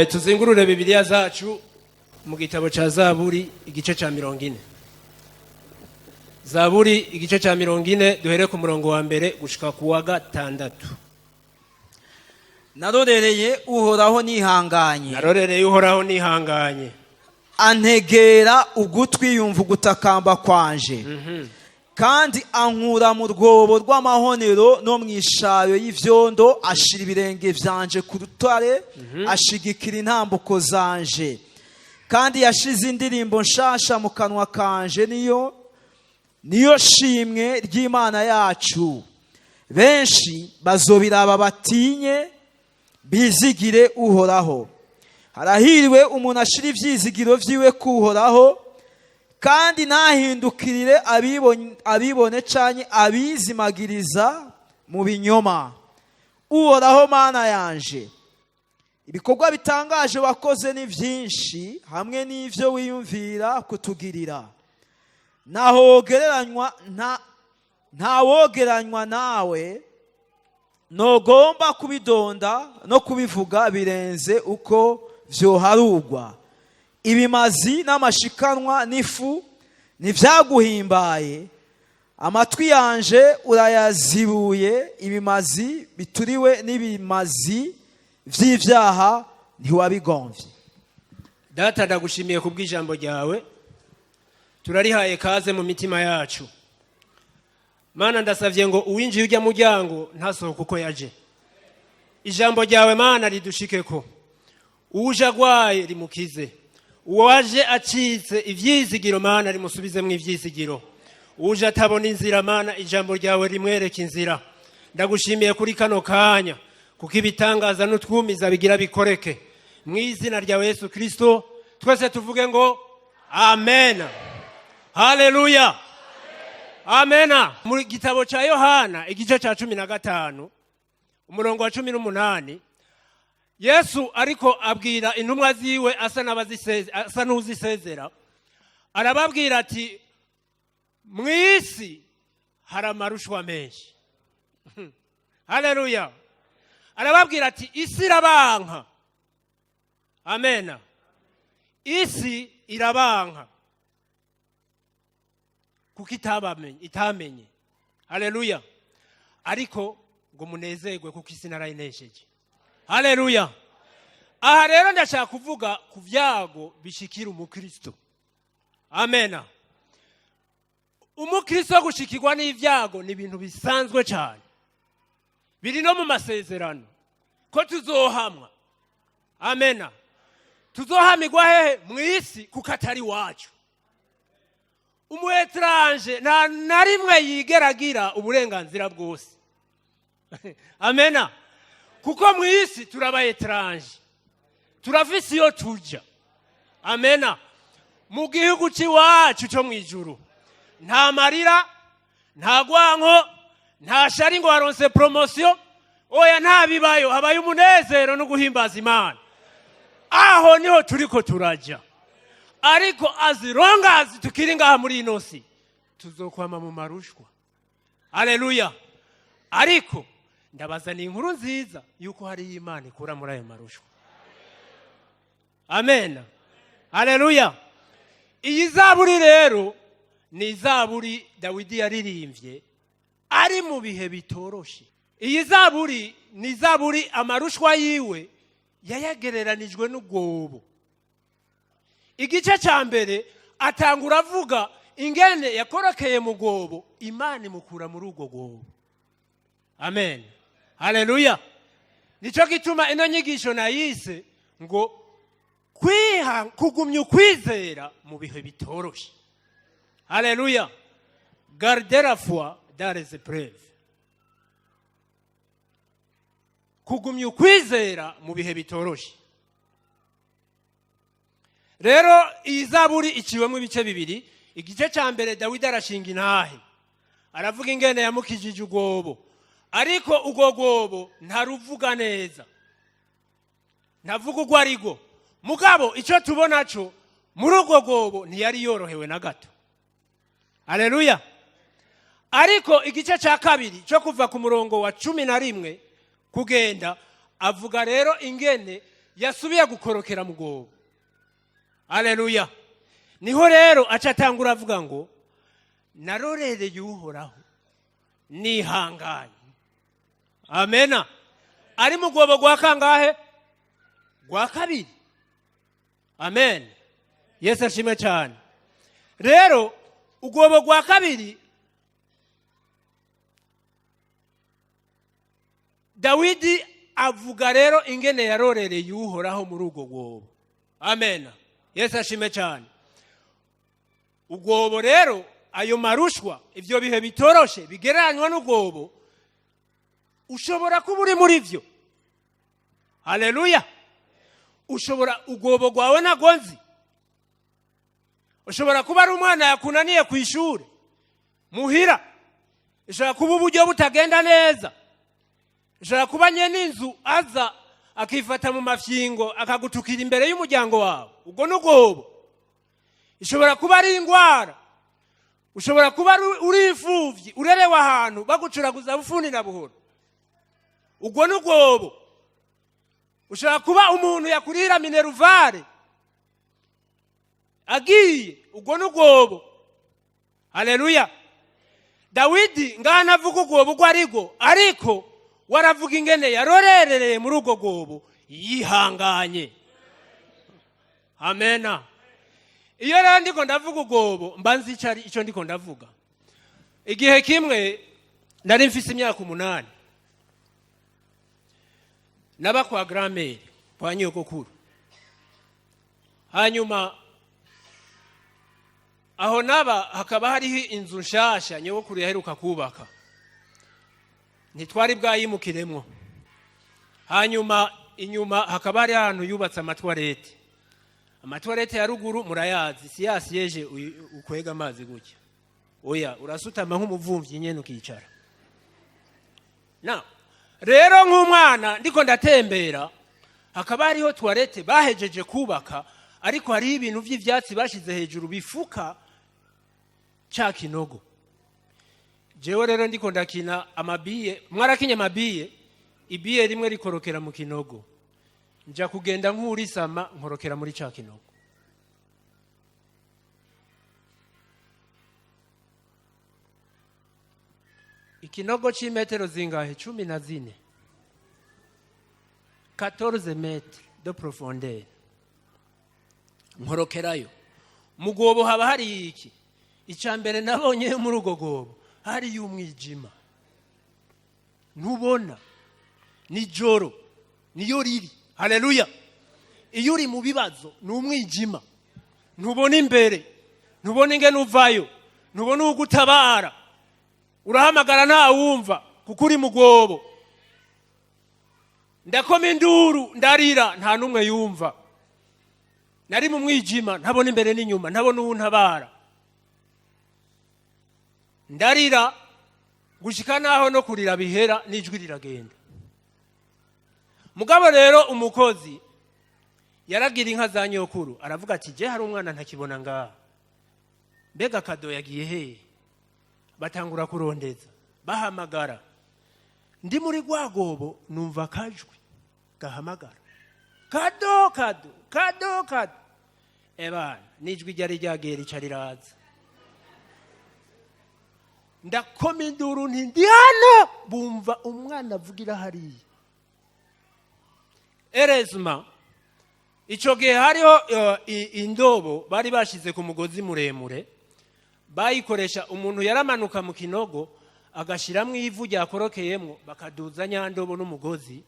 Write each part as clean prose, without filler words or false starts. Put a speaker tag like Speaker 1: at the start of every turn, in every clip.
Speaker 1: Tuzingurure Bibiliya zacu mu gitabo cya Zaburi, igice cya 40. Zaburi igice cya 40, duhere ku murongo wa mbere gushika ku wa gatandatu.
Speaker 2: Narorereye Uhoraho nihanganye.
Speaker 1: Narorereye Uhoraho nihanganye.
Speaker 2: Antegera ugutwi, yumva ugutakamba kwanje, kandi ankura mu rwobo rw'amahonero no mu ishayo y'ivyondo. Ashira ibirenge vyanje ku rutare, ashigikira intambuko zanje. Kandi yashize indirimbo nshasha mu kanwa kanje, niyo shimwe ry'Imana yacu. Benshi bazobiraba batinye, bizigire Uhoraho. Harahiriwe umuntu ashira ivyizigiro vyiwe kuhoraho, kandi ntahindukirire abibone canke abizimagiriza mu binyoma. Uhoraho Mana yanje, ibikorwa bitangaje wakoze ni vyinshi, hamwe n'ivyo wiyumvira kutugirira. Ntawogereranywa ntawogeranywa nawe. Ntugomba kubidonda no kubivuga, birenze uko vyoharugwa. Ibimazi n'amashikanwa n'ifu ntibyaguhimbaye. Amatwi yanje urayazibuye. Ibimazi bituriwe n'ibimazi vy'ivyaha ntiwabigomvye.
Speaker 1: Data, ndagushimiye kubw'ijambo ryawe. Turarihaye kaze mu mitima yacu. Mana, ndasavye ngo uwinjiye ujya muryango ntasohoke uko yaje. Ijambo ryawe, Mana, ridushikeko. Uje agwaye rimukize, uwaje acitse ivyizigiro, Mana, rimusubizemwo ivyizigiro. Uje atabona inzira, Mana, ijambo ryawe rimwereka inzira. Ndagushimiye kuri kano kanya, kuko ibitangaza n'utwumiza bigira bikoreke mu izina rya Yesu Kristo. Twese tuvuge ngo amen. Haleluya, amena. Mu gitabo cya Yohana igice cya 15, umurongo wa 18, Yesu ariko abwira intumwa ziwe, asa n'uzisezera, arababwira ati: "Mu isi hari amarushwa menshi." Haleluya. Arababwira ati: "Isi irabanka." Amena. Isi irabanka kuko itabamenye, itamenye. Haleluya. Ariko ngo munezerwe, kuko isi narayinesheje. Haleluya. Aha rero ndashaka kuvuga ku byago bishikira umukristo. Amena. Umukristo gushikirwa n'ibyago ni ibintu bisanzwe cyane, biri no mu masezerano ko tuzohamwa. Amena. Tuzohamigwa hehe? Mu isi, kuko atari iwacu. Umu étranger nta na rimwe yigera agira uburenganzira bwose. Amena. Kuko mu isi turaba étrangers, turafise iyo tuja. Amena. Mu gihugu cy'iwacu cyo mu ijuru nta marira, nta gwanko, nta shari ngo waronse promotion. Oya, nta bibayo. Habaye umunezero no guhimbaza Imana. Aho niho turiko turajya. Ariko as long as tukiri ngaha muri ino si, tuzokwama mu marushwa. Aleluya. Ariko ndabazaniye inkuru nziza yuko hariyo Imana ikura muri ayo marushwa. Amen, aleluya. Iyi zaburi rero ni izaburi Dawidi yaririmbye ari mu bihe bitoroshe. Iyi zaburi ni zaburi amarushwa yiwe yayagereranijwe n'ubwobo. Igice cya mbere atangura avuga ingene yakorokeye mu rwobo, Imana imukura muri urwo rwobo. Amen, haleluya. Nicyo gituma ino nyigisho nayise ngo kwiha kugumya ukwizera mu bihe bitoroshe. Haleluya. Garder la foi dans les épreuves, kugumya ukwizera mu bihe bitoroshe. Rero iyi zaburi iciwemo ibice bibiri. Igice cya mbere, Dawidi arashinga intahe, aravuga ingene yamukijije urwobo, ariko urwo rwobo ntaruvuga neza, ntavuga urwo arirwo. Mugabo icyo tubona cyo, muri urwo rwobo ntiyari yorohewe na gato. Aleluya. Ariko igice cya kabiri cyo kuva ku murongo wa 11 kugenda, avuga rero ingene Yasubiye gukorokera mu rwobo. Aleluya! Niho rero aca atangura avuga ngo: "Narorereye Uhoraho nihanganye." Amena. Ari mu rwobo rwa kangahe? Rwa kabiri. Amen, Yesu ashimwe cyane. Rero urwobo rwa kabiri, Dawidi avuga rero ingene yarorereye Uhoraho muri urwo rwobo. Amen, Yesu ashimwe cyane. Urwobo rero, ayo marushwa, ibyo bihe bitoroshe bigereranywa n'urwobo, ushobora kuba uri muri byo. Haleluya! Ushobora urwobo rwawe ntago nzi. Ushobora kuba ari umwana yakunaniye ku ishuri, muhira ishobora kuba uburyo butagenda neza, ishobora kuba nyene inzu aza akifata mu mafyingo, akagutukira imbere y'umuryango wawe. Ubwo ni urwobo. Ishobora kuba ari indwara. Ushobora kuba uri imfuvyi, urerewe ahantu bagucuraguza bufuni na buhoro. Ubwo ni urwobo. Ushobora kuba umuntu yakurira minerval agiye. Ubwo ni urwobo. Haleluya! Dawidi ngaha ntavuga urwobo urwo ariko, ariko waravuga ingene yarorerereye muri urwo rwobo yihanganye. Amena. Iyo rero ndiko ndavuga urwobo, mba nzi ico icyo ndiko ndavuga. Igihe kimwe nari mfise imyaka 8, naba kwa grand-mère, kwa nyogokuru. Hanyuma aho naba hakaba hariho inzu nshasha nyogokuru yaheruka kubaka, ntitwari bwayimukiremwo. Hanyuma inyuma hakaba hari ahantu yubatse amatoilettes. Amatoilettes ya ruguru murayazi, si ya siège ukwega amazi gutya, oya, urasutama nk'umuvumvyi nyene ukicara. Na rero nk'umwana ndiko ndatembera, hakaba hariho toilette bahejeje kubaka, ariko hariho ibintu vy'ivyatsi bashize hejuru bifuka ca kinogo. Jewe rero ndiko ndakina amabilles. Mwarakinye amabilles? Ibille rimwe rikorokera mu kinogo. Nja kugenda nk'urisama, nkorokera muri ca kinogo. Ikinogo c'imetero zingahe? 14, 14 mètres de profondeur. Nkorokerayo mu rwobo. Haba hari iki? Icya mbere nabonye muri urwo rwobo, hariyo umwijima, ntubona, nijoro niyo riri. Haleluya! Iyo uri mu bibazo ni umwijima, ntubona imbere, ntubona ingene uvayo, ntubona ugutabara, urahamagara ntawumva kuko uri mu rwobo. Ndakoma induru, ndarira, nta n'umwe yumva. Nari mu mwijima, ntabona imbere n'inyuma, ntabona uwuntabara. Ndarira gushika naho no kurira bihera, n'ijwi riragenda. Mugabo rero umukozi yaragira inka za nyokuru aravuga ati: "Je, hari umwana ntakibona ngaha, mbega Kado yagiye hehe?" Batangura kurondeza, bahamagara. Ndi muri rwagobo, numva akajwi gahamagara: "Kado, Kado, Kado, Kado!" Ebana, n'ijwi ryari ryagiye rica riraza. Ndakoma induru nti: "Ndi hano!" Bumva umwana avugira hariya. Erezima icyo gihe hariho indobo bari bashize ku mugozi muremure bayikoresha. Umuntu yaramanuka mu kinogo, agashyiramo ivu ryakorokeyemo, bakaduza nyandobo n'umugozi,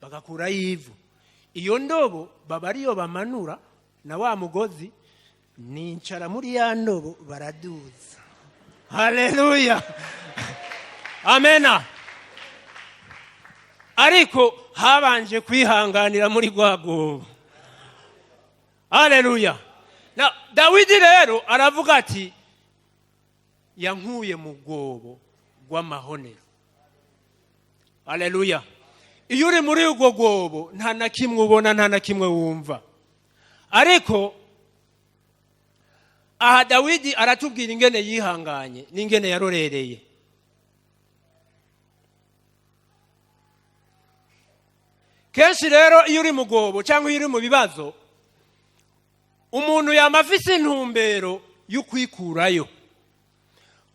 Speaker 1: bagakurayo ivu. Iyo ndobo baba ariyo bamanura na wa mugozi. Nicara muri ya ndobo, baraduza. Haleluya, amena. Ariko habanje kwihanganira muri rwa rwobo. Haleluya! Na Dawidi rero aravuga ati: "Yankuye mu rwobo rw'amahonero." Haleluya! Iyo uri muri urwo rwobo, nta na kimwe ubona, nta na kimwe wumva. Ariko aha Dawidi aratubwira ingene yihanganye n'ingene yarorereye. Kenshi rero iyo uri mu rwobo cyangwa iyo uri mu bibazo, umuntu yama afise intumbero y'ukwikurayo.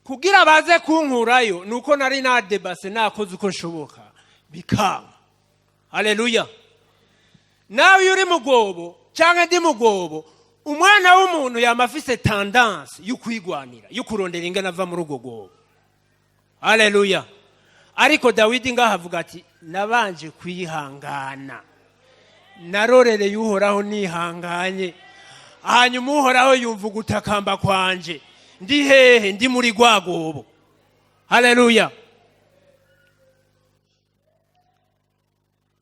Speaker 1: Kugira baze kunkurayo nuko nari nadebase, nakoze uko nshoboka bikanga. Haleluya! Nawe iyo uri mu rwobo cyangwa ndi mu rwobo, umwana w'umuntu yama afise tendance y'ukwigwanira, y'ukurondera ingene ava muri urwo rwobo. Haleluya! Ariko Dawidi ngaho avuga ati: "Nabanje kwihangana, narorereye Uhoraho nihanganye, hanyuma Uhoraho yumva ugutakamba kwanje." Ndi hehe? Ndi muri rwagobo. Haleluya!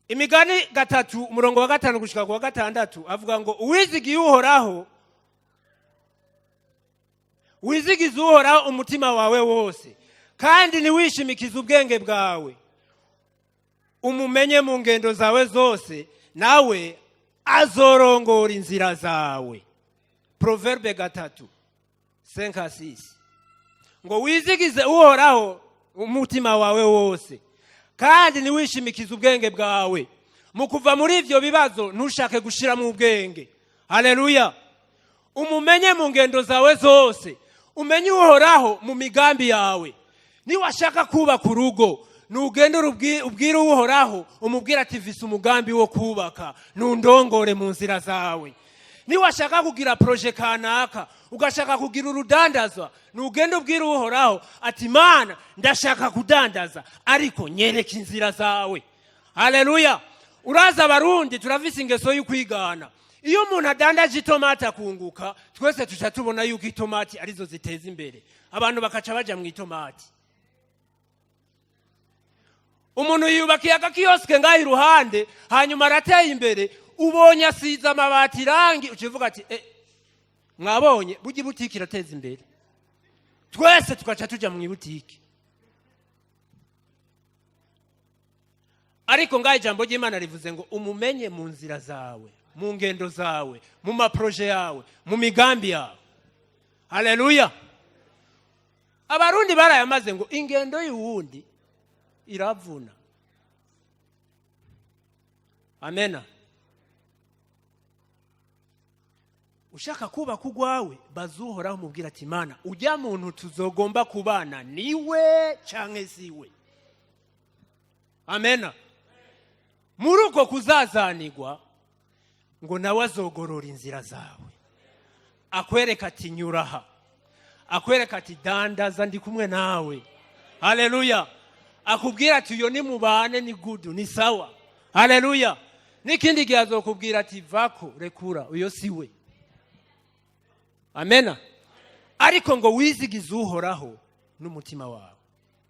Speaker 1: Imigani 3, umurongo wa 5 gushika ku wa 6, avuga ngo: "Uwizigiye Uhoraho, wizigize Uhoraho umutima wawe wose, kandi ntiwishimikize ubwenge bwawe. Umumenye mu ngendo zawe zose, nawe azorongora inzira zawe." Proverbe 3, 5-6, ngo wizigize Uhoraho umutima wawe wose, kandi ntiwishimikize ubwenge bwawe. Mu kuva muri ibyo bibazo, ntushake gushiramo ubwenge. Haleluya! Umumenye mu ngendo zawe zose, umenye Uhoraho mu migambi yawe. Niwashaka kubaka urugo, nugende ubwire Uhoraho, umubwire ati: "Vise umugambi wo kubaka, nundongore mu nzira zawe." Niwashaka kugira projet kanaka, ugashaka kugira urudandazwa, nugende ubwire Uhoraho ati: "Mana, ndashaka kudandaza, ariko nyereka inzira zawe." Haleluya! Uraza, Abarundi turafise ingeso y'ukwigana. Iyo umuntu adandaje itomati akunguka, twese tuca tubona yuko itomati arizo ziteza imbere, abantu bakaca baja mu itomati. Umuntu yubakiye agakiyosike ngaho iruhande, hanyuma arateye imbere, ubonye asize amabati irangi, ukivuga ati: "Eh, mwabonye burya ibutike irateza imbere." Twese tugaca tuja mu ibutike. Ariko ngaho ijambo ry'Imana rivuze ngo umumenye mu nzira zawe, mu ngendo zawe, mu ma projets yawe, mu migambi yawe. Haleluya! Abarundi barayamaze ngo ingendo y'uwundi iravuna. Amena. Ushaka kubaka urwawe, bazuhoraho, umubwira ati: "Mana, ujya muntu tuzogomba kubana niwe canke siwe?" Amena. Muri uko kuzazanirwa, ngo nawe azogorora inzira zawe, akwereka ati: "Nyuraha," akwereka ati: "Dandaza, ndi kumwe nawe." Haleluya! Akubwira ati: "Uyo ni mubane, ni good, ni sawa." Haleluya! N'ikindi gihe azokubwira ati: "Vako, rekura, uyo siwe." Amena. Ariko ngo wizigize Uhoraho n'umutima wawe,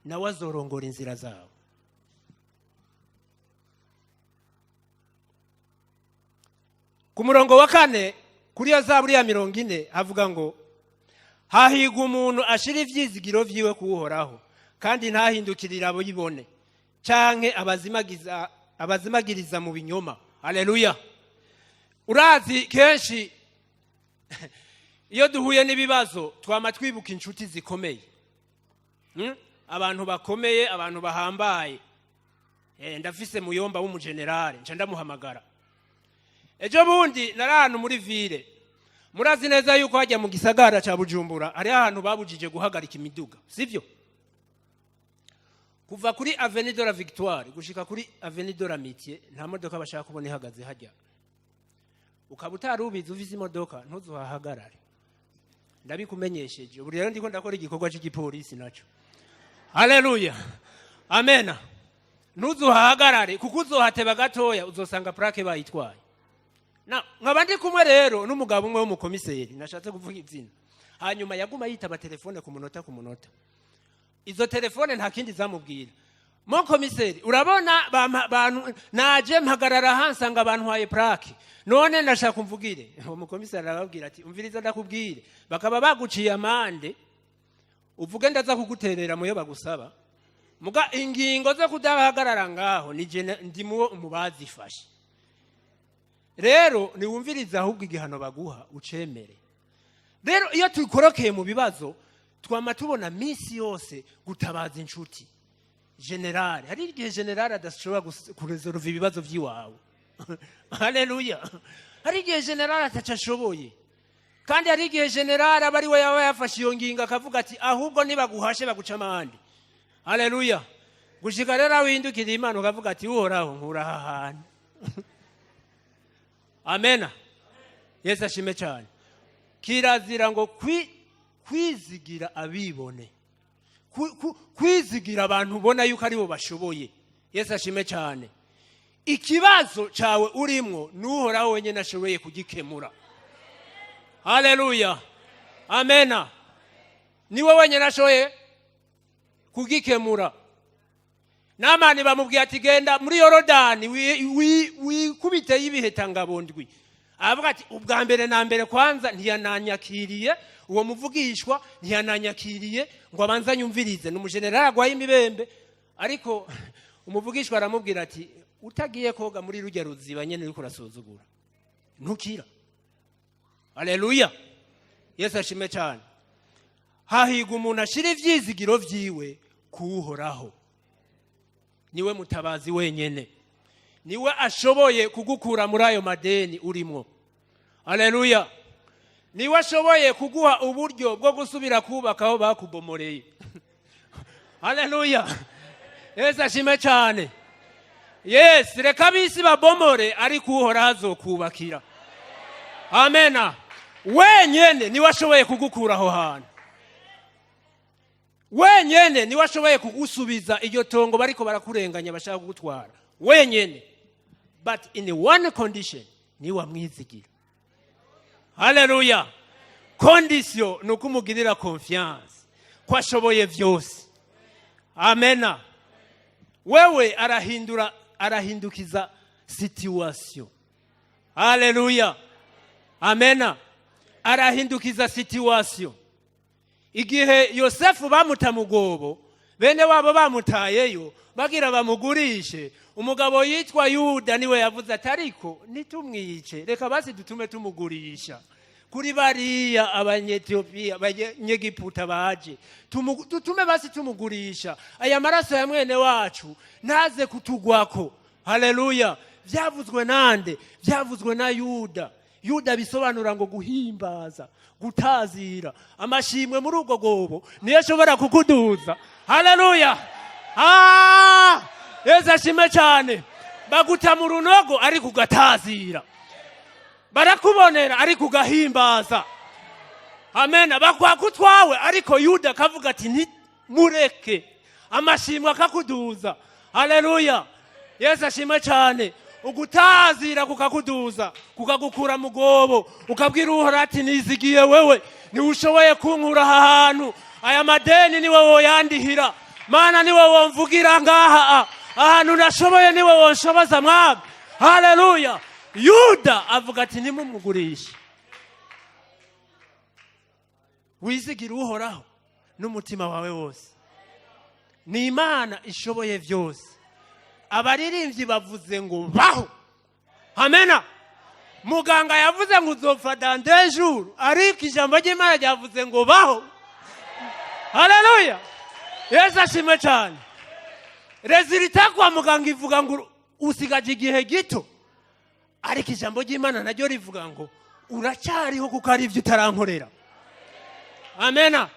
Speaker 1: nawe azorongora inzira zawe. Ku murongo wa 4 kuri ya Zaburi ya 40 havuga ngo: "Hahigwa umuntu ashira ivyizigiro vyiwe kuwuhoraho, kandi ntahindukirire abo yibone canke abazimagiriza mu binyoma." Haleluya! Urazi, kenshi iyo duhuye n'ibibazo twama twibuka inshuti zikomeye, Abantu bakomeye, abantu bahambaye. Ndafise muyomba w'umugenerale, nca ndamuhamagara. Ejo bundi nari ahantu muri ville. Murazi neza yuko hajya mu gisagara ca Bujumbura hariho ahantu babujije guhagarika imiduga, sivyo? Kuva kuri Avenue de la Victoire gushika kuri Avenue de l'Amitié, nta modoka bashaka kubona ihagaze hajya. Ukaba utari ubizi, ufise imodoka, ntuzuhahagarare, ndabikumenyesheje. Ubu rero ndiko ndakora igikorwa cy'igipolisi naco. Haleluya, amena. Ntuzuhahagarare, kuko uzohateba gatoya uzosanga plaque bayitwaye. Na nkaba ndi kumwe rero n'umugabo umwe w'umukomiseri, nashatse kuvuga izina. Hanyuma yaguma yitaba telefone ku munota ku munota. Izo telefone nta kindi zamubwira: "Mon commissaire, urabona bantu naje mpagarara hansanga bantwaye plaque, none ndashaka umvugire." Uwo mukomiseri arababwira ati: "Umviriza ndakubwire, bakaba baguciye amande, uvuge ndaza kuguterera muyo bagusaba. Muga ingingo zo kudahagarara ngaho ni je ndi mu bazifashe. Rero niwumvirize, ahubwo igihano baguha ucemere." Rero iyo tukorokeye mu bibazo, twama tubona minsi yose gutabaza inshuti. Général, hari igihe général adashobora kuresolva ibibazo by'iwawe. Haleluya! Hari igihe général ataco ashoboye, kandi hari igihe général aba ari we yaba yafashe iyo ngingo, akavuga ati: "Ahubwo nibaguhashe baguca amande." Haleluya! Gushika rero aho uhindukira Imana, ukavuga ati: "Uhoraho, nkura aha hantu." Amena. Yesu ashime cyane. Kirazira ngo kwizigira abibone, kwizigira abantu ubona yuko aribo bashoboye. Yesu ashime cyane. Ikibazo cyawe urimwo, n'Uhoraho wenyine ashoboye kugikemura. Haleluya, amena. Niwe wenyine ashoboye kugikemura. Namani bamubwiye ati: "Genda muri Yorodani wikubite y'ibiheta ndwi." Avuga ati: "Ubwa mbere na mbere kwanza ntiyananyakiriye, uwo muvugishwa ntiyananyakiriye ngo abanze anyumvirize." Ni umujenerali agwaye imibembe, ariko umuvugishwa aramubwira ati: "Utagiye koga muri rujya ruziba nyene uriko urasuzugura, ntukira." Haleluya, Yesu ashime cyane. Hahigwa umuntu ashira ivyizigiro vyiwe kuwuhoraho. Niwe mutabazi wenyene, niwe ashoboye kugukura muri ayo madeni urimwo. Haleluya! Niwe ashoboye kuguha uburyo bwo gusubira kubaka aho bakubomoreye. Haleluya, Yesu ashime cyane. Yes, reka ab'isi babomore, ariko Uhoraho azokubakira. Amena. Wenyene niwe ashoboye kugukura aho hantu, wenyene niwe ashoboye kugusubiza iryo tongo bariko barakurenganya, bashaka kugutwara wenyene, but in one condition: niwe amwizigira. Haleluya! Condition ni uko umugirira confiance ko ashoboye vyose. Amena. Wewe arahindura, arahindukiza situation. Haleluya, amena. Arahindukiza situation. Igihe Yosefu bamuta mu rwobo, bene wabo bamutayeyo bagira bamugurishe, umugabo yitwa Yuda niwe yavuze ati: "Ariko nitumwice, reka basi dutume tumugurisha kuri bariya Abanyetiyopiya, Abanyegiputa baje. Dutume basi tumugurisha, aya maraso ya mwene wacu ntaze kutugwako." Haleluya! Byavuzwe nande? Byavuzwe na Yuda. Yuda bisobanura ngo guhimbaza, gutazira. Amashimwe muri ubwo rwobo niyo ashobora kukuduza. Haleluya! Ah! Yesu ashime cyane. Baguta mu runogo, ariko ugatazira. Barakubonera, ariko ugahimbaza. Amena. Bakwaka utwawe, ariko Yuda akavuga ati: "Ntimureke." Amashimwe akakuduza. Haleluya, Yesu ashimwe cyane. Ugutazira kukakuduza, kukagukura mu rwobo, ukabwira Uhoraho ati: "Nizigiye wewe, niwe ushoboye kunkura aha hantu. Aya madeni niwe woyandihira, Mana, niwe womvugira ngaha ahantu nashoboye, niwe wonshoboza, Mwami." Haleluya! Yuda avuga ati: "Nimumugurishe." Wizigira Uhoraho n'umutima wawe wose. Ni Imana ishoboye byose. Abaririmbyi bavuze ngo baho. Amena. Muganga yavuze ngo uzopfa dans 2 jours, ariko ijambo ry'Imana ryavuze ngo baho. Haleluya, Yesu ashimwe cyane. Résultat kwa muganga ivuga ngo usigaje igihe gito, ariko ijambo ry'Imana naryo rivuga ngo uracyariho, kuko ari ibyo utarankorera. Amena.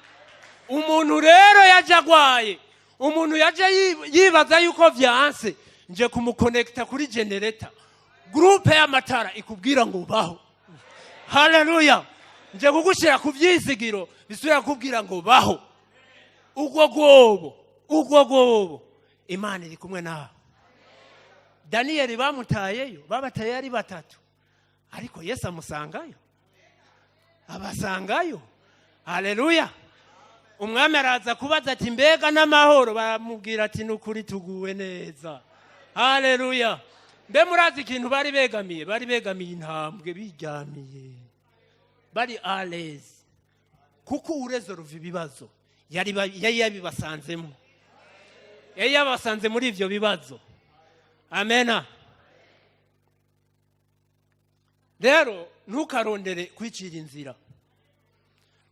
Speaker 1: Umuntu rero yaje agwaye, umuntu yaje yibaza yuko vyanse, nje kumukonekita kuri générateur, groupe y'amatara ikubwira ngo baho. Haleluya! Nje kugushyira ku byizigiro bisubira kukubwira ngo baho. Ubwo rwobo, ubwo rwobo, Imana iri kumwe nawe. Daniyeli bamutayeyo, babataye ari batatu, ariko Yesu amusangayo, abasangayo. Haleluya! Umwami araza kubaza ati: "Mbega n'amahoro?" Baramubwira ati: "Ni ukuri tuguwe neza." Haleluya! Mbe murazi ikintu bari begamiye? Bari begamiye intambwe, biryamiye, bari à l'aise, kuko urezoruva ibibazo yari yabibasanzemo, yari yabasanze muri ibyo bibazo. Amena. Rero ntukarondere kwicira inzira,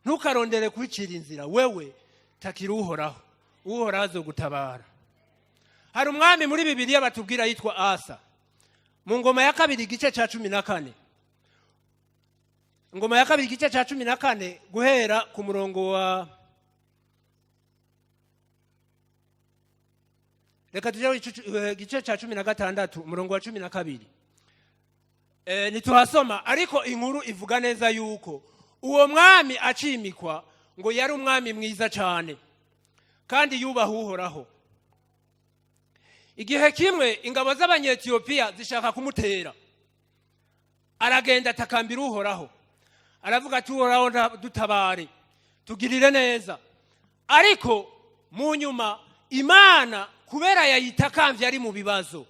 Speaker 1: ntukarondere kwicira inzira. Wewe takira Uhoraho, Uhoraho azogutabara. Hari umwami muri Bibiliya batubwira yitwa Asa, mu Ngoma ya Kabiri igice cya 14. Ingoma ya Kabiri igice cya 14, guhera ku murongo wa, reka tujye igice cya 16, umurongo wa 12. Ntituhasoma, ariko inkuru ivuga neza yuko uwo mwami acimikwa ngo yari umwami mwiza cyane kandi yubaha Uhoraho. Igihe kimwe ingabo z'Abanyetiyopiya zishaka kumutera, aragenda atakambira Uhoraho, aravuga ati: "Uhoraho, dutabare, tugirire neza." Ariko mu nyuma Imana, kubera yayitakambye ari mu bibazo,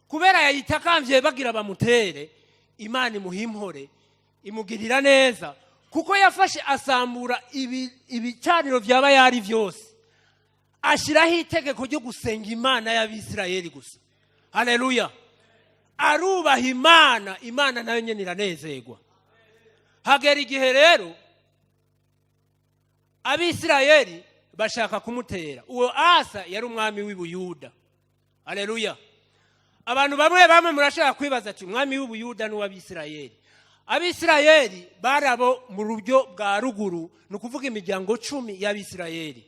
Speaker 1: kubera yayitakambye bagira bamutere, Imana imuha impore, imugirira neza, kuko yafashe asambura ibicaniro byaba yari byose, ashyiraho itegeko ryo gusenga Imana y'Abisirayeli gusa. Haleluya! Arubaha Imana, Imana nayo nyine iranezerwa. Hagera igihe rero Abisirayeli bashaka kumutera. Uwo Asa yari umwami w'Ibuyuda. Haleluya! Abantu bamwe bamwe murashaka kwibaza ati: "Umwami w'Ubuyuda n'uw'Abisirayeli?" Abisirayeli bari abo mu buryo bwa ruguru, ni ukuvuga imiryango 10 y'Abisirayeli.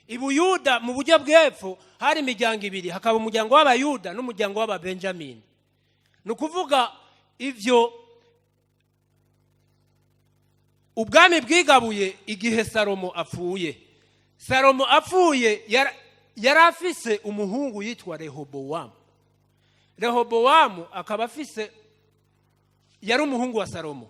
Speaker 1: Ibuyuda mu buryo bw'epfo hari imiryango ibiri, hakaba umuryango w'Abayuda n'umuryango w'Ababenjamini. Ni ukuvuga ivyo ubwami bwigabuye igihe Salomo apfuye. Salomo apfuye, yari afise umuhungu yitwa Rehobowamu. Rehobowamu akaba afise, yari umuhungu wa Salomo.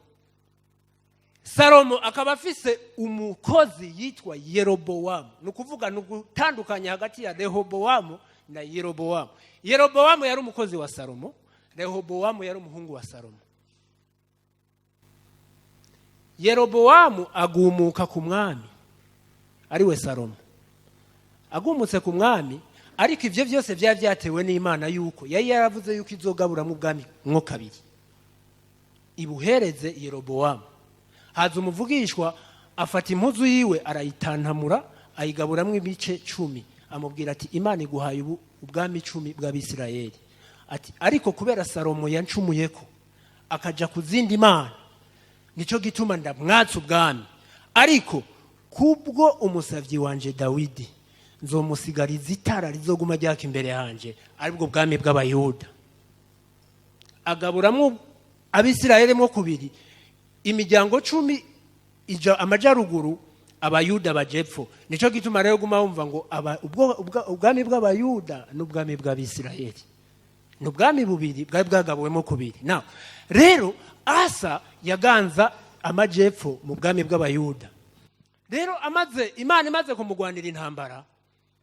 Speaker 1: Salomo akaba afise umukozi yitwa Yerobowamu. Ni ukuvuga ni ugutandukanya hagati ya Rehobowamu na Yerobowamu. Yerobowamu yari umukozi wa Salomo, Rehobowamu yari umuhungu wa Salomo. Yerobowamu agumuka ku mwami ariwe Salomo. Agumutse ku mwami, ariko ibyo byose byari byatewe n'Imana yuko yari yaravuze yuko izogaburamo ubwami mwo kabiri, ibuhereze Yerobowamu. Haza umuvugishwa, afata impuzu yiwe arayitantamura, ayigaburamwo ibice 10, amubwira ati: "Imana iguhaye ubu ubwami 10 bw'Abisirayeli." Ati: "Ariko kubera Salomo yancumuyeko akaja ku zindi mana, nico gituma ndamwatsa ubwami. Ariko kubwo umusavyi wanje Dawidi, nzomusigariza itara rizoguma ryaka imbere yanje, aribwo bwami bw'Abayuda." Agaburamwo Abisirayeli mo kubiri, imiryango 10 ija amajaruguru, Abayuda bajepfo. Nico gituma rero guma wumva ngo ubwami bw'Abayuda n'ubwami bw'Abisirayeli ni ubwami bubiri bwari bwagabuwemo kubiri. Now rero Asa yaganza amajepfo mu bwami bw'Abayuda. Rero amaze, Imana imaze kumugwanira intambara,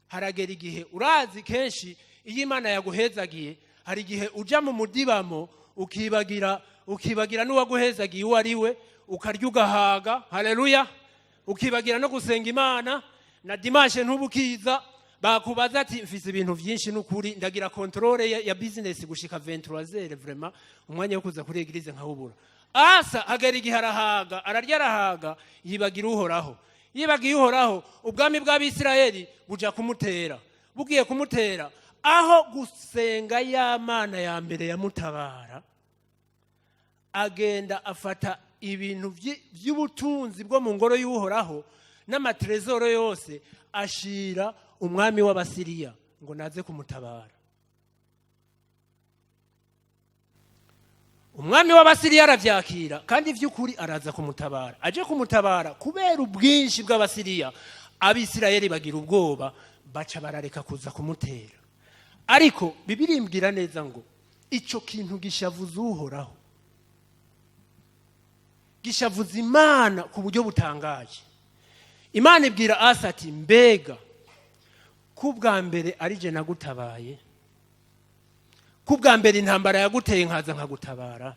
Speaker 1: haragera igihe, urazi kenshi iyo Imana yaguhezagiye, hari igihe uja mu mudibamo ukibagira n'uwaguhezagiye uwo ari we, ukarya ugahaga. Haleluya! Ukibagira no gusenga Imana, na dimanche ntubukiza. Bakubaza ati: "Mfise ibintu byinshi n'ukuri, ndagira contrôle ya business gushika 23h, vraiment umwanya wo kuza kuri église nkawubura." Asa agera igihe arahaga, ararya arahaga, yibagira Uhoraho. Yibagiye Uhoraho, ubwami bw'Abisirayeli buja kumutera. Bugiye kumutera, aho gusenga ya Mana ya mbere yamutabara, agenda afata ibintu by'ubutunzi bwo mu ngoro y'Uhoraho n'ama trésors yose, ashira umwami w'Abasiriya ngo naze kumutabara. Umwami w'Abasiriya aravyakira, kandi vy'ukuri araza kumutabara. Aje kumutabara, kubera ubwinshi bw'Abasiriya, Abisirayeli bagira ubwoba, baca barareka kuza kumutera. Ariko Bibiliya imbwira neza ngo ico kintu gishavuza Uhoraho, gishavuza Imana ku buryo butangaje. Imana ibwira Asa ati: "Mbega ko ubwa mbere ari je nagutabaye, ko ubwa mbere intambara yaguteye nkaza nkagutabara,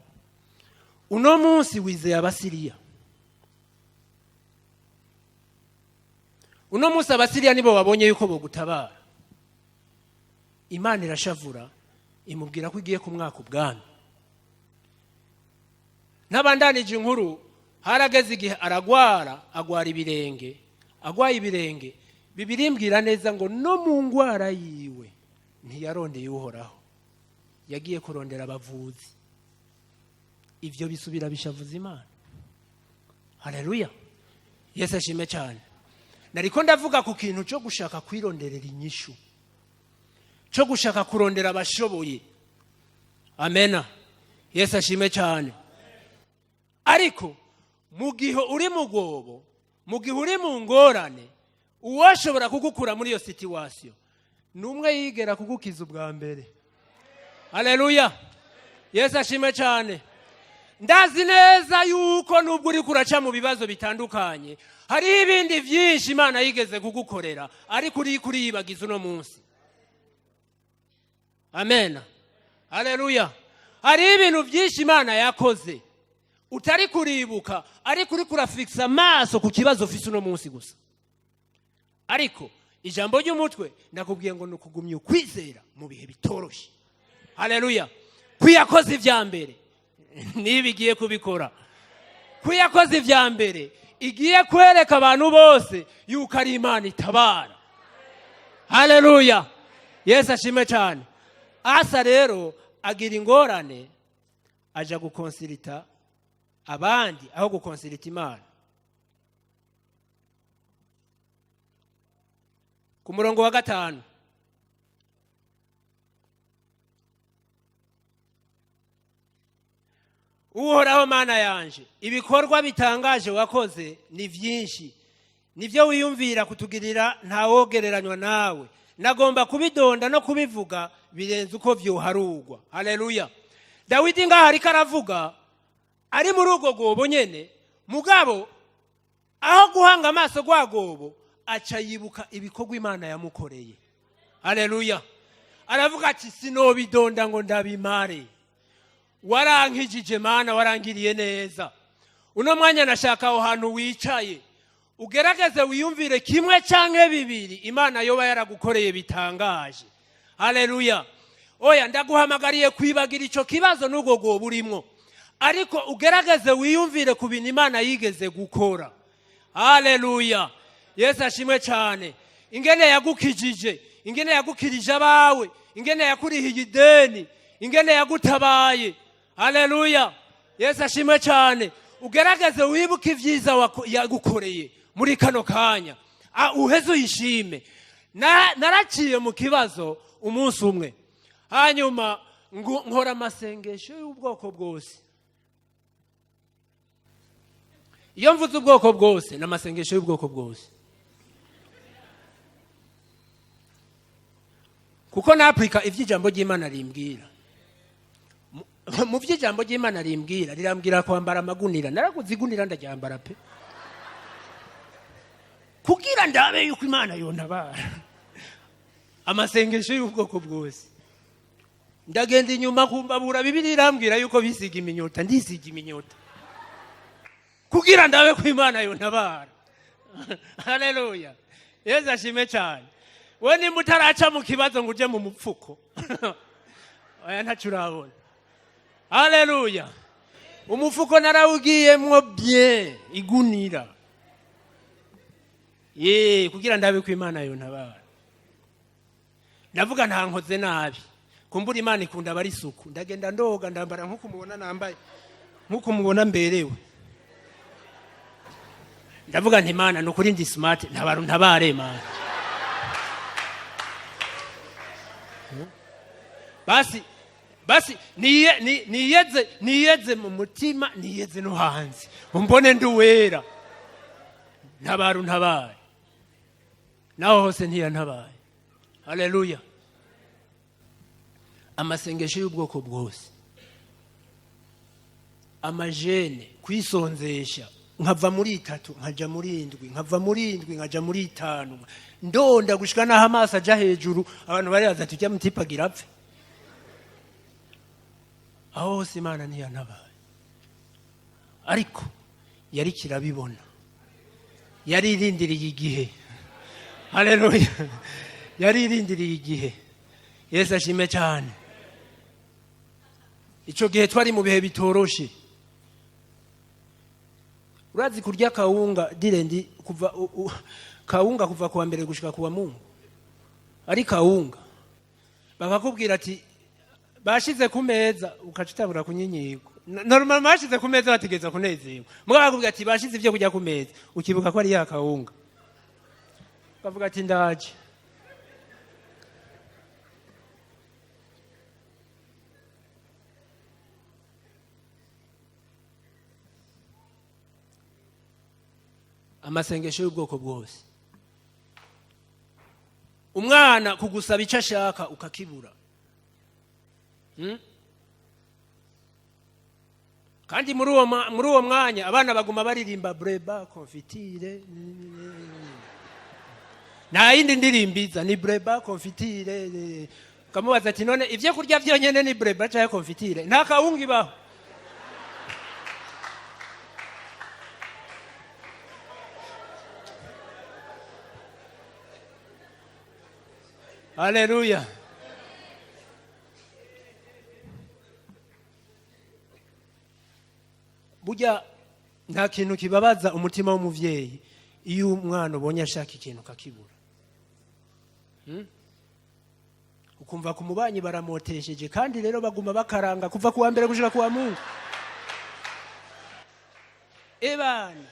Speaker 1: uno munsi wizeye Abasiriya? Uno munsi Abasiriya nibo babonye yuko bogutabara." Imana irashavura, imubwira ko igiye kumwaka ubwami. N'abandanije inkuru, harageze igihe aragwara, agwara ibirenge. Agwaye ibirenge, Bibiliya imbwira neza ngo no mu ngwara yiwe Ntiyarondeye Uhoraho, yagiye kurondera abavuzi. Ibyo bisubira bishavuza Imana. Haleluya, Yesu ashime cyane. Nariko ndavuga ku kintu cyo gushaka kwironderera inyishu, cyo gushaka kurondera abashoboye. Amena, Yesu ashime cyane. Ariko mu gihe uri mu rwobo, mu gihe uri mu ngorane, uwashobora kugukura muri iyo situation ni umwe yigera kugukiza ubwa mbere. Haleluya, Yesu ashime cyane. Ndazi neza yuko nubwo uri kuraca mu bibazo bitandukanye, hariho ibindi byinshi Imana yigeze kugukorera, ariko uri kuriyibagiza uno munsi. Amen, haleluya. Hariho ibintu byinshi Imana yakoze utari kuribuka, ariko uri kurafikisa amaso ku kibazo ufise uno munsi gusa. Ariko ijambo ry'umutwe nakubwiye ngo ni ukugumya ukwizera mu bihe bitoroshye. Haleluya. Kwiyakoze ibya mbere niba igiye kubikora, kwiyakoze ibya mbere igiye kwereka abantu bose yuko ari Imana itabara. Haleluya, Yesu ashime cyane. Asa rero agira ingorane, aja gukonsirita abandi aho gukonsirita Imana. Ku murongo wa 5, Uhoraho Mana yanje, ibikorwa bitangaje wakoze ni byinshi, nibyo wiyumvira kutugirira ntawogereranywa nawe. Nagomba kubidonda no kubivuga birenze uko byoharugwa. Haleluya. Dawidi ngaho ariko aravuga ari muri urwo rwobo nyene, mugabo aho guhanga amaso rwagobo aca yibuka ibikorwa Imana yamukoreye. Haleluya. Aravuga ati sinobidonda ngo ndabimare, warankijije Mana, warangiriye neza. Uno mwanya nashaka aho hantu wicaye ugerageze wiyumvire kimwe canke bibiri Imana yoba yaragukoreye bitangaje. Haleluya. Oya, ndaguhamagariye kwibagira ico kibazo n'ubwo rwobo urimwo, ariko ugerageze wiyumvire ku bintu Imana yigeze gukora. Haleluya, Yesu ashimwe cyane. Ingene yagukijije, ingene yagukirije abawe, ingene yakurihiye ideni, ingene yagutabaye. Haleluya, Yesu ashimwe cyane. Ugerageze wibuke ibyiza yagukoreye muri kano kanya, uheze uyishime. Naraciye mu kibazo umunsi umwe, hanyuma nkora amasengesho y'ubwoko bwose. Iyo mvuze ubwoko bwose, ni amasengesho y'ubwoko bwose, kuko napurika iby'ijambo ry'Imana rimbwira. Mu by'ijambo ry'Imana rimbwira, rirambwira kwambara amagunira. Naraguze igunira ndaryambara pe, kugira ndabe yuko Imana yontabara. Amasengesho y'ubwoko bwose. Ndagenda inyuma kumbabura, Bibiliya irambwira yuko bisiga iminyota, ndisiga iminyota kugira ndabe ko Imana yontabara. Haleluya, Yesu ashime cyane. We nimba utaraca mu kibazo ngo uje mu mupfuko, oya ntaco urabona. Haleluya. Umufuko narawugiyemwo bien igunira, ye kugira ndabe ko Imana yontabara. Ndavuga nta nkoze nabi, kumbura Imana ikunda abari isuku. Ndagenda ndoga, ndambara nkuko mubona nambaye, nkuko mubona mberewe. Ndavuga nti Imana nukuri ndi smart, ntabara ntabare Imana. Basi basi niyeze, niyeze mu mutima, niyeze no hanze, umbone ndi uwera. Ntabara ntabare, naho hose ntiyantabaye. Haleluya. Amasengesho y'ubwoko bwose, amajene, kwisonzesha, nkava muri 3 nkaja muri 7, nkava muri 7 nkaja muri 5, ndonda gushika naho amaso aja hejuru, abantu baribaza ati ujya mutipagira apfe. Aho hose Imana ntiyantabaye, ariko yari kirabibona, yari irindiriye igihe. Haleluya, yari irindiriye igihe. Yesu ashime cyane. Ico gihe twari mu bihe bitoroshe. Urazi kurya kawunga direndi kuva kawunga kuva kuwa mbere gushika kuwa Mungu, ari kawunga. Bakakubwira ati bashize ku meza, ukaca utabura kunyinyirwa. Normal bashize ku meza bategeza kunezerwa, mugabo bakakubwira ati bashize ibyo kurya ku meza, ukibuka ko ari ya kawunga, ukavuga ati ndaje. Amasengesho y'ubwoko bwose, umwana kugusaba icyo ashaka ukakibura. Kandi muri uwo mwanya abana baguma baririmba breba confiture, nta yindi ndirimbo iza, ni breba confiture. Ukamubaza ati none ibyo kurya byonyine ni breba cyangwa confiture? Nta kawunga ibaho. Haleluya! Burya nta kintu kibabaza umutima w'umuvyeyi iyo umwana ubonye ashaka ikintu ukakibura. Ukumva ku mubanyi baramotesheje, kandi rero baguma bakaranga kuva kuwa mbere gushika kuwa Mungu. Ebana,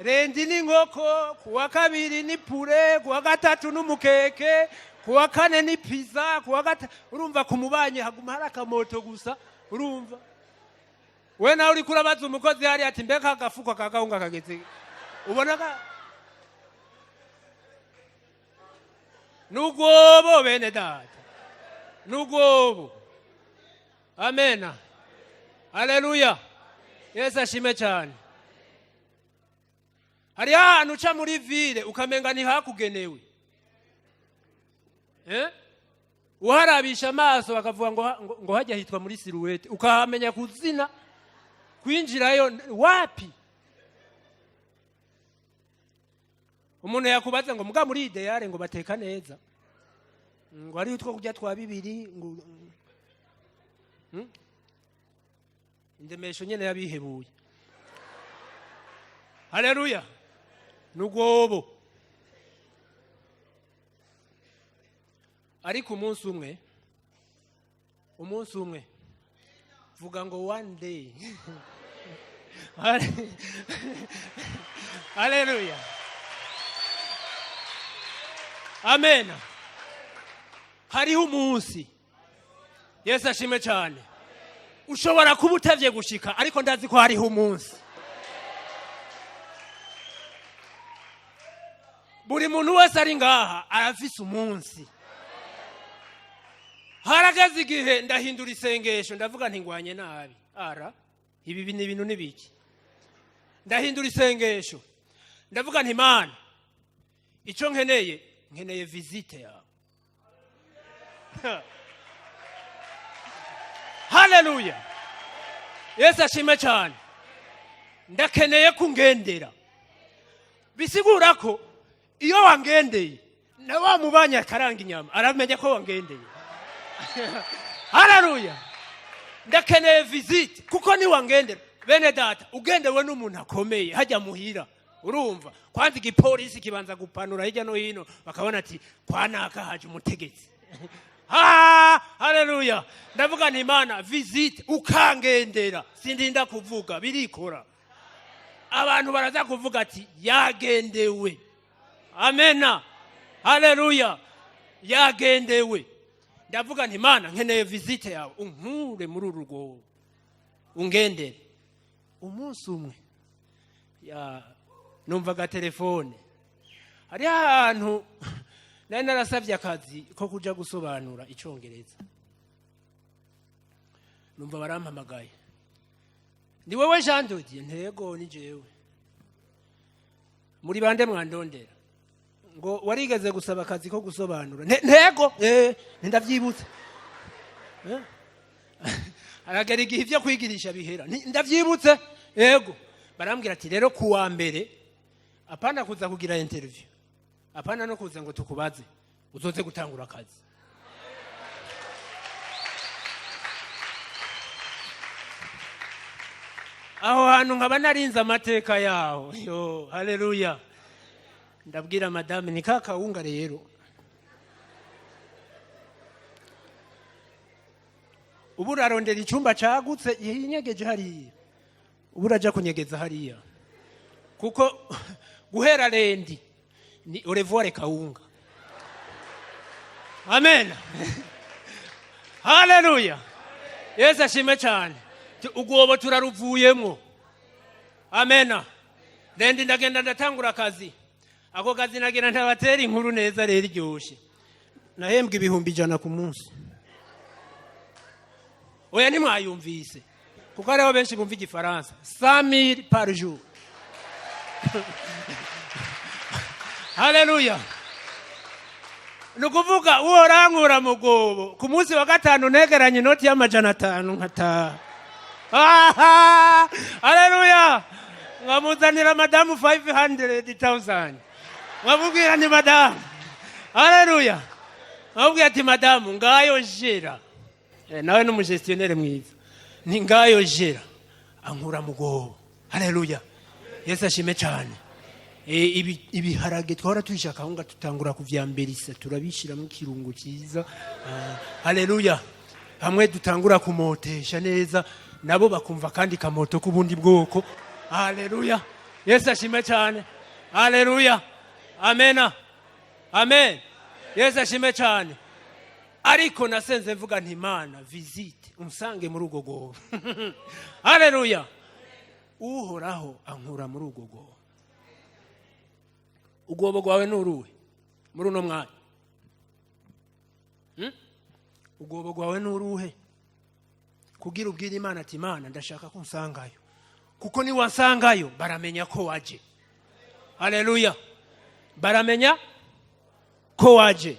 Speaker 1: lundi n'inkoko, kuwa kabiri ni poulet, kuwa gatatu n'umukeke, kuwa kane ni pizza, kuwa urumva ku mubanyi haguma hari akamoto gusa. Urumva we nawe uriko urabaza umukozi hariya ati mbega agafuko ka kawunga kageze? Ubona ka nugwobo, bene data, nugwobo. Amena, haleluya, Yesu ashime cyane. Hariho ahantu uca muri ville ukamenga ntihakugenewe, eh? Uharabisha amaso bakavuga ngo hajya hitwa muri Silhouette, ukahamenya kuzina, kwinjirayo wapi. Umuntu yakubaza ngo muga muri Idéal ngo bateka neza, ngo hariho utwo kurya twa bibiri, ngo Indemesho nyene yabihebuye. Haleluya! Nugwobo. Ariko umunsi umwe, umunsi umwe, vuga ngo one day. Haleluya, amen. Hariho umunsi. Yesu ashime cyane. Ushobora kuba utevye gushika, ariko ndazi ko hariho umunsi. Buri muntu wese ari ngaha arafise umunsi. Harageze igihe ndahindura isengesho, ndavuga nti ngwanye nabi, ara ibi ni ibintu n'ibiki. Ndahindura isengesho, ndavuga nti Mana, icyo nkeneye, nkeneye visite yawe. Haleluya, Yesu ashime cyane. Ndakeneye kungendera. Bisigura ko iyo wangendeye, na wa mubanya akaranga inyama aramenya ko wangendeye. Haleluya! Ndakeneye visite, kuko niwangendera, bene data, ugendewe n'umuntu akomeye hajya muhira, urumva kwanza igipolisi kibanza gupanura hirya no hino, bakabona ati kwa naka haje umutegetsi. Ha, haleluya! Ndavuga nti Imana, visite, ukangendera, sindinda kuvuga, birikora. Abantu baraza kuvuga ati yagendewe. Amena, haleluya, yagendewe. Ndavuga nti Imana, nkeneye visite yawe, unkure muri uru rwobo, ungendere. Umunsi umwe ya numvaga telefone. Hariho ahantu nari narasabye akazi ko kuja gusobanura icongereza. Numva barampamagaye: "Ni wewe Jean Dodier?" "Ntego, ni jewe. Muri bande mwandondera?" Ngo warigeze gusaba akazi ko gusobanura. Ntego, ndavyibutse. Haragera igihe ibyo kwigirisha bihera. Ndavyibutse, yego. Barambwira ati rero kuwa mbere, apana kuza kugira interview, apana no kuza ngo tukubaze, uzoze gutangura akazi. Aho hantu nkaba narinze amateka yaho. Yo, haleluya! Ndabwira madame ni ka kawunga rero. Ubu urarondera icyumba cagutse yinyegeje hariya, ubu uraja kunyegeza hariya, kuko guhera lundi ni au revoir kawunga. Amen, haleluya, Yesu ashime cyane. Ugwobo turaruvuyemo. Amena. Lundi ndagenda, ndatangura akazi. Ako kazi nagenda ntabatera inkuru neza rero iryoshe. Nahembwa 100,000 ku munsi. Oya, ntimwayumvise kuko hariho benshi bumva igifaransa. 100,000 par jour. Haleluya! Ni ukuvuga uhorankura mu rwobo, ku munsi wa gatanu ntegeranye inoti y'500 nkataha. Aha! Haleluya! Nkamuzanira madamu 500,000, nkamubwira ni madamu, haleluya, nkamubwira ati: "Madamu, ngayo jera." Nawe n'umugestionnaire mwiza, ni ngayo jera, ankura mu rwobo. Haleluya, Yesu ashime cyane. Ibiharage twahora tubishaka aho, tutangura kuvyamberisa, turabishiramo ikirungo cyiza. Ah, haleluya! Hamwe dutangura kumotesha neza, nabo bakumva kandi kamoto k'ubundi bwoko. Haleluya, Yesu ashime cyane. Haleluya, amena, amen, Yesu ashime cyane. Ariko nasenze mvuga nti: "Imana, visite, unsange muri urwo rwobo." Haleluya! Uhoraho ankura muri urwo rwobo. Urwobo rwawe ni uruhe muri uno mwanya? Urwobo rwawe ni uruhe kugira ubwire Imana ati: "Imana, ndashaka ko unsangayo"? Kuko niwansangayo baramenya ko waje. Haleluya! Baramenya ko waje.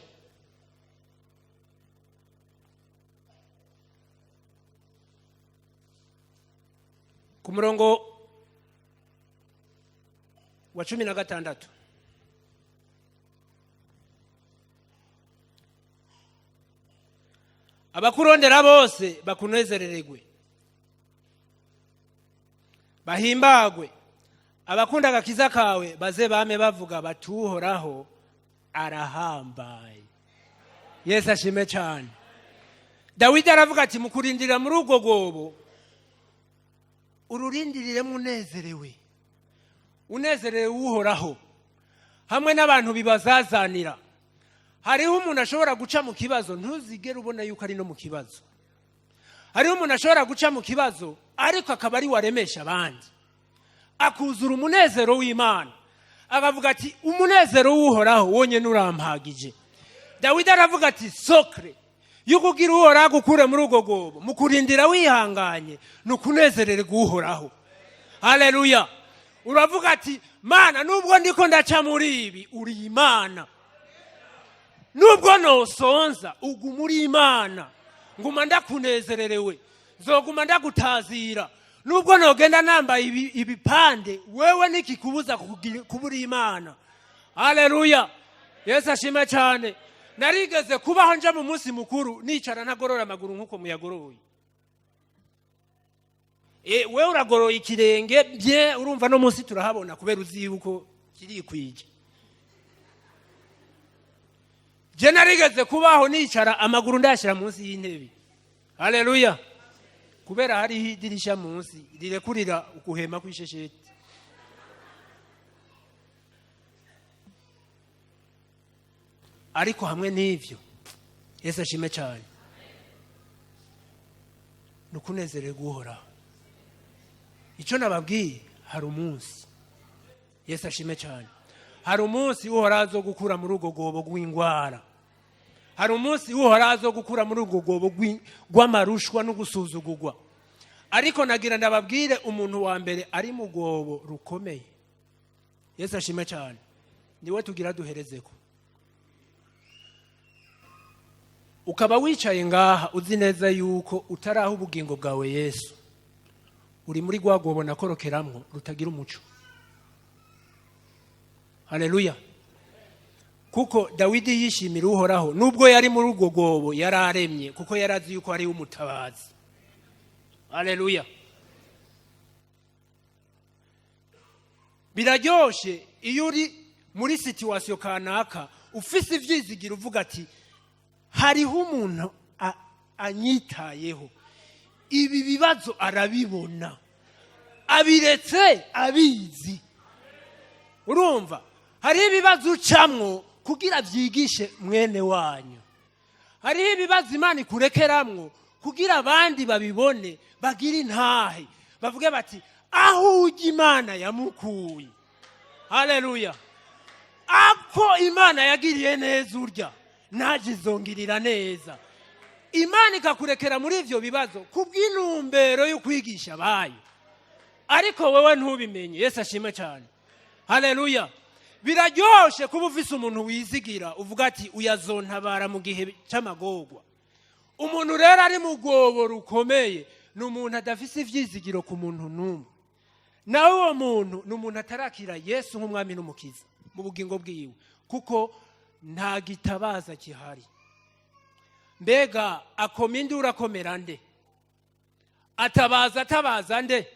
Speaker 1: Ku murongo wa 16: "Abakurondera bose bakunezerererwe, bahimbagwe. Abakunda agakiza kawe baze bame bavuga bati: 'Uhoraho arahambaye.'" Yesu ashime cyane. Dawidi aravuga ati mu kurindira muri urwo rwobo, ururindiriremo unezerewe, unezerewe Uhoraho hamwe n'abantu bibazazanira. Hariho umuntu ashobora guca mu kibazo, ntuzigere ubona yuko ari no mu kibazo. Hariho umuntu ashobora guca mu kibazo, ariko akaba ari waremesha abandi, akuzura umunezero w'Imana, akavuga ati: "Umunezero w'Uhoraho wonyine urampagije." Dawidi aravuga ati secret yuko ugira Uhoraho agukure muri urwo rwobo, mu kurindira wihanganye, ni ukunezererwa Uhoraho. Haleluya! Uravuga ati: "Mana, nubwo ndiko ndaca muri ibi, uri Imana. Nubwo nosonza, uguma uri Imana. Nguma ndakunezererewe, nzoguma ndagutazira. Nubwo nogenda nambaye ibipande, wewe nikikubuza kubura Imana." Haleluya, Yesu ashime cyane. Narigeze kubaho nja mu munsi mukuru nicara ntagorora amaguru nk'uko muyagoroye. Wewe uragoroye ikirenge bye, urumva no munsi turahabona kubera uzi yuko kirikwije. Je narigeze kubaho nicara amaguru ndayashyira munsi y'intebe. Haleluya! Kubera hariho idirisha munsi rirekurira ukuhema kw'ishesheti. Ariko hamwe n'ivyo, Yesu ashime cyane, ni ukunezererwa Uhoraho. Icyo nababwiye, hari umunsi, Yesu ashime cyane, hari umunsi Uhoraho azo gukura muri urwo rwobo rw'indwara. Hari umunsi Uhoraho azo gukura muri urwo rwobo rw'amarushwa no gusuzugurwa. Ariko nagira ndababwire, umuntu wa mbere ari mu rwobo rukomeye, Yesu ashime cyane, niwe tugira duherezeko. Ukaba wicaye ngaha uzi neza yuko utaraha ubugingo bwawe Yesu, uri muri rwa rwobo nakorokeramwo rutagira umuco. Haleluya! Kuko Dawidi yishimira Uhoraho, nubwo yari muri urwo rwobo yari aremye, kuko yari azi yuko ari umutabazi. Haleluya! Biraryoshe iyo uri muri situation kanaka, ufise ivyizigiro, uvuga ati: "Hariho umuntu anyitayeho." Ibi bibazo arabibona, abiretse abizi. Urumva hariho ibibazo ucamwo kugira byigishe mwene wanyu, hariho ibibazo Imana ikurekeramwo kugira abandi babibone, bagire intahe, bavuge bati: "Aho ujya Imana yamukuye." Haleluya! Ako Imana yagiriye neza urya, naje izongirira neza. Imana ikakurekera muri ibyo bibazo kubw'intumbero yo kwigisha abayo, ariko wowe ntubimenye. Yesu ashimwe cyane. Haleluya! Biraryoshe kuba ufise umuntu wizigira, uvuga ati: "Uyazontabara mu gihe cy'amagorwa." Umuntu rero ari mu rwobo rukomeye ni umuntu adafise ivyizigiro ku muntu n'umwe. Nawe uwo muntu ni umuntu atarakira Yesu nk'umwami n'umukiza mu bugingo bwiwe, kuko nta gitabaza gihari. Mbega akoma induru, akomera nde? Atabaza, atabaza nde?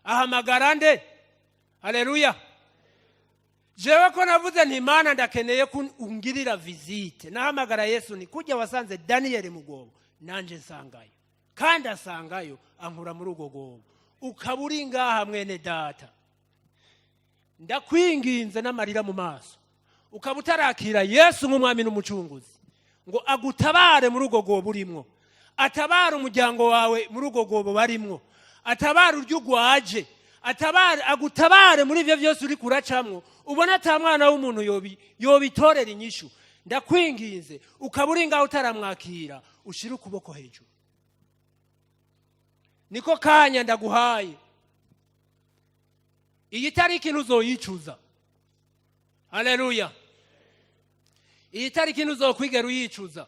Speaker 1: Ahamagara nde? Haleluya! Jewe ko navuze nti: "Imana, ndakeneye ko ungirira visite." Nahamagara Yesu, ni kujya wasanze Daniyeli mu rwobo, nanje nsangayo, kandi asangayo ankura muri urwo rwobo. Ukaba uri ngaha, mwene data, ndakwinginze n'amarira mu maso, ukaba utarakira Yesu nk'umwami n'umucunguzi ngo agutabare muri urwo rwobo urimwo, atabare umuryango wawe muri urwo rwobo barimwo, atabare uryo ugwaje, atabare, agutabare muri ibyo byose uri kuracamwo, ubona ata mwana w'umuntu yobitorera inyishu. Ndakwinginze, ukaba uri ngaho utaramwakira, ushire ukuboko hejuru. Niko kanya ndaguhaye. Iyi tariki ntuzoyicuza. Haleluya! Iyi tariki ntuzokwigera uyicuza.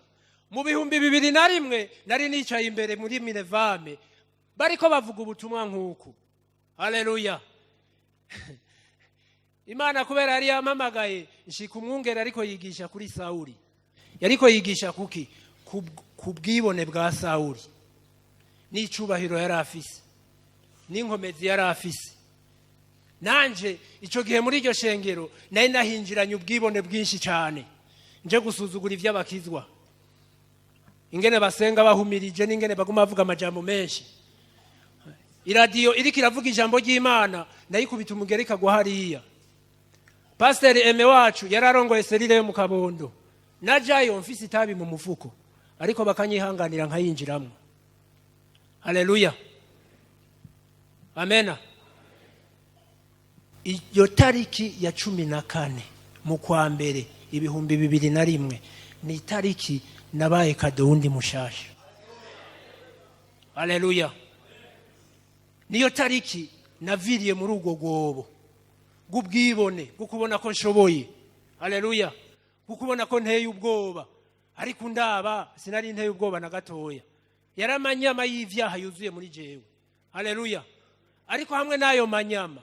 Speaker 1: Mu 2001 nari nicaye imbere muri Minevame, bariko bavuga ubutumwa nk'uku. Haleluya! Imana kubera yari yampamagaye, nshika umwungere ariko yigisha kuri Sawuli. Yariko yigisha kuki? Ku bwibone bwa Sawuli n'icubahiro yari afise n'inkomezi yari afise. Nanje icyo gihe muri iryo shengero nari nahinjiranye ubwibone bwinshi cyane, nje gusuzugura iby'abakizwa, ingene basenga bahumirije n'ingene baguma bavuga amajambo menshi. Iradiyo iriko iravuga ijambo ry'Imana, nayikubita umugeri ikagwa hariya. Pasiteri Eme wacu yari arongoye cellule yo mu Kabondo. Najayo mfise itabi mu mufuko, ariko bakanyihanganira nkayinjiramwo. Haleluya, amena! Iyo tariki ya 14 mu kwa mbere 2001 ni itariki nabaye kado wundi mushasha. Haleluya! Niyo tariki naviriye muri ubwo rwobo bw'ubwibone, bwo kubona ko nshoboye. Haleluya! Bwo kubona ko nteye ubwoba, ariko ndaba sinari nteye ubwoba na gatoya. Yari amanyama y'ivyaha yuzuye muri jewe. Haleluya! Ariko hamwe n'ayo manyama,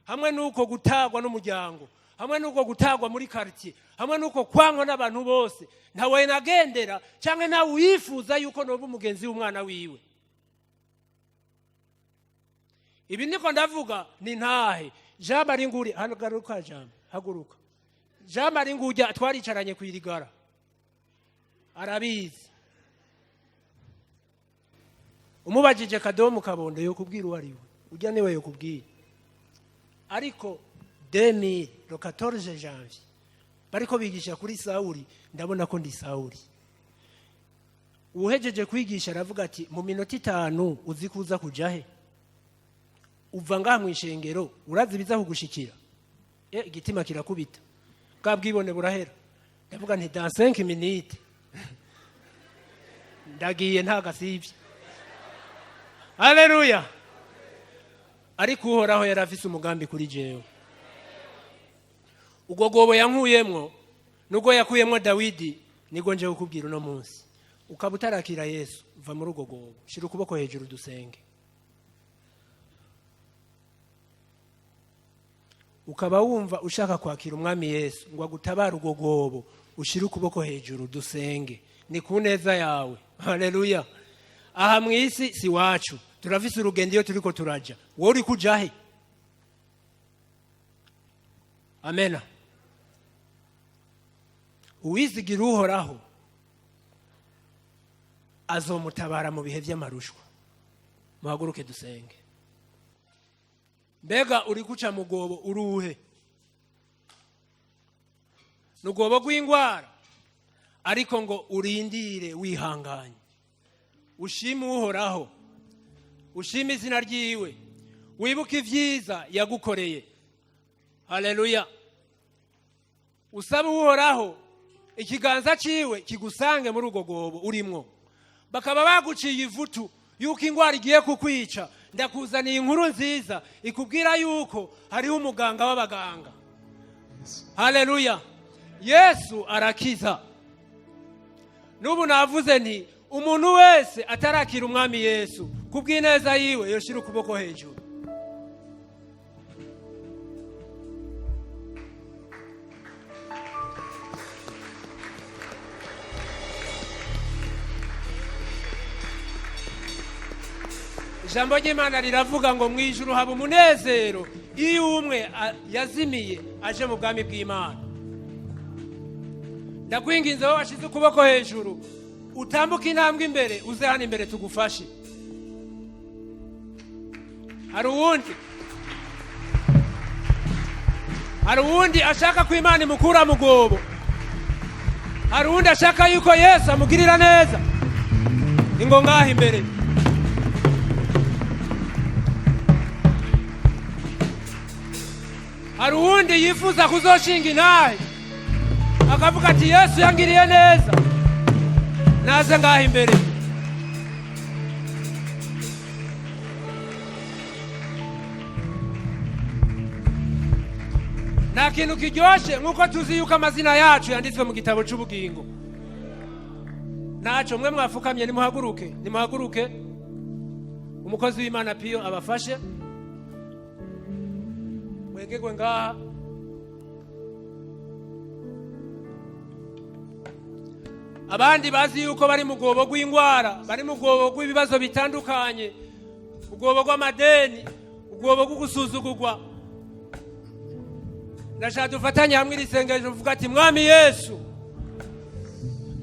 Speaker 1: hamwe n'uko gutagwa n'umuryango, hamwe n'uko gutagwa muri quartier, hamwe n'uko kwangwa n'abantu bose, ntawe nagendera cyangwa ntawe uyifuza yuko noba umugenzi w'umwana wiwe. Ibi niko ndavuga ni ntahe. Jean Marie Nguri, haguruka. Jean, haguruka. Jean Marie Ngujya twaricaranye ku irigara, arabizi. Umubajije Kadomu Kabondo yokubwira uwo ari we, ujya niwe yokubwira. Ariko 2000 le 14 janvier, bariko bigisha kuri Sawuli, ndabona ko ndi Sawuli. Uhejeje kwigisha aravuga ati: "Mu minota 5 uzi kuza kuja he? Uva ngaha mu ishengero urazi biza kugushikira." Igitima kirakubita, bwa bwibone burahera. Ndavuga nti: "Dans 5 minutes ndagiye, nta gasivye." Haleluya! Ariko Uhoraho yari afise umugambi kuri jewe. Ubwo gobo yankuyemwo nubwo yakuyemwo Dawidi, nibwo nje kukubwira uno munsi. Ukaba utarakira Yesu, va muri ubwo gobo, shira ukuboko hejuru dusenge. Ukaba wumva ushaka kwakira umwami Yesu ngo agutabare ubwo gobo, ushire ukuboko hejuru dusenge. Ni ku neza yawe. Haleluya! Aha mu isi si wacu, turafise urugendo iyo turiko turaja. Wowe uri kuja he? Amena! Uwizigira Uhoraho Azomutabara mu bihe by'amarushwa. Muhaguruke dusenge. Mbega uri guca mu rwobo uruhe? Ni urwobo rw'indwara, ariko ngo urindire wihanganye, ushime Uhoraho, ushime izina ryiwe, wibuke ibyiza yagukoreye. Haleluya! Usabe Uhoraho ikiganza cyiwe kigusange muri urwo rwobo urimwo. Bakaba baguciye ivutu yuko indwara igiye kukwica, ndakuzaniye inkuru nziza ikubwira yuko hariho umuganga w'abaganga. Haleluya! Yesu arakiza. N'ubu navuze nti umuntu wese atarakira Umwami Yesu kubw'ineza yiwe yoshira ukuboko hejuru. Ijambo ry'Imana riravuga ngo mu ijuru haba umunezero iyo umwe yazimiye aje mu bwami bw'Imana. Ndakwinginze, wowe washize ukuboko hejuru, utambuke intambwe imbere, uze hano imbere tugufashe. Hari uwundi? Hari uwundi ashaka ko Imana imukura mu rwobo? Hari uwundi ashaka yuko Yesu amugirira neza? Ingo ngaho imbere. Hari uwundi yifuza kuzoshinga intahe akavuga ati: "Yesu yangiriye neza"? Naze ngaho imbere. Nta kintu kiryoshye nk'uko tuzi yuko amazina yacu yanditswe mu gitabo cy'ubugingo. Ntacyo mwe mwafukamye, nimuhaguruke, nimuhaguruke. Umukozi w'Imana Piyo abafashe, mwegegwe ngaha. Abandi bazi yuko bari mu rwobo rw'indwara, bari mu rwobo rw'ibibazo bitandukanye, urwobo rw'amadeni, urwobo rwo gusuzugurwa, ndashaka dufatanye hamwe iri sengesho. Uvuga ati: "Mwami Yesu,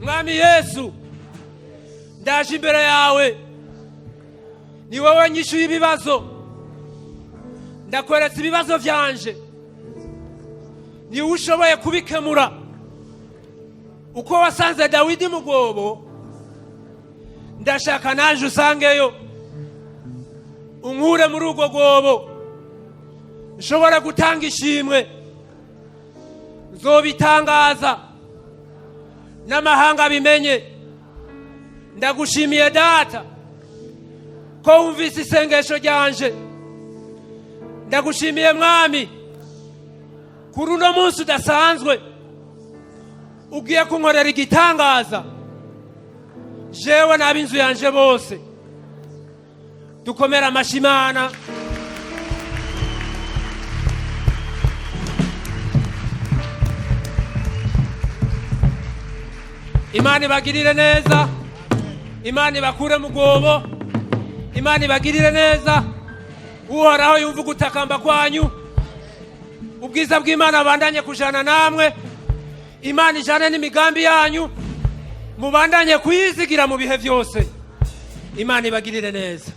Speaker 1: Mwami Yesu, ndaje imbere yawe, ni wowe nyishu y'ibibazo. Ndakweretse ibibazo byanje, ni wowe ushoboye kubikemura. Uko wasanze Dawidi mu rwobo, ndashaka naje usangeyo, unkure muri urwo rwobo, nshobora gutanga ishimwe. Nzobitangaza n'amahanga abimenye. Ndagushimiye Data ko wumvise isengesho ryanje. Ndagushimiye Mwami kuri uno munsi udasanzwe ugiye kunkorera igitangaza, jewe n'ab'inzu yanje bose." Dukomere amashyi Imana. Imana ibagirire neza, Imana ibakure mu rwobo, Imana ibagirire neza. Uhoraho yumva ugutakamba kwanyu. Ubwiza bw'Imana bubandanye kujana namwe. Imana ijane n'imigambi yanyu, mubandanye kuyizigira mu bihe byose. Imana ibagirire neza.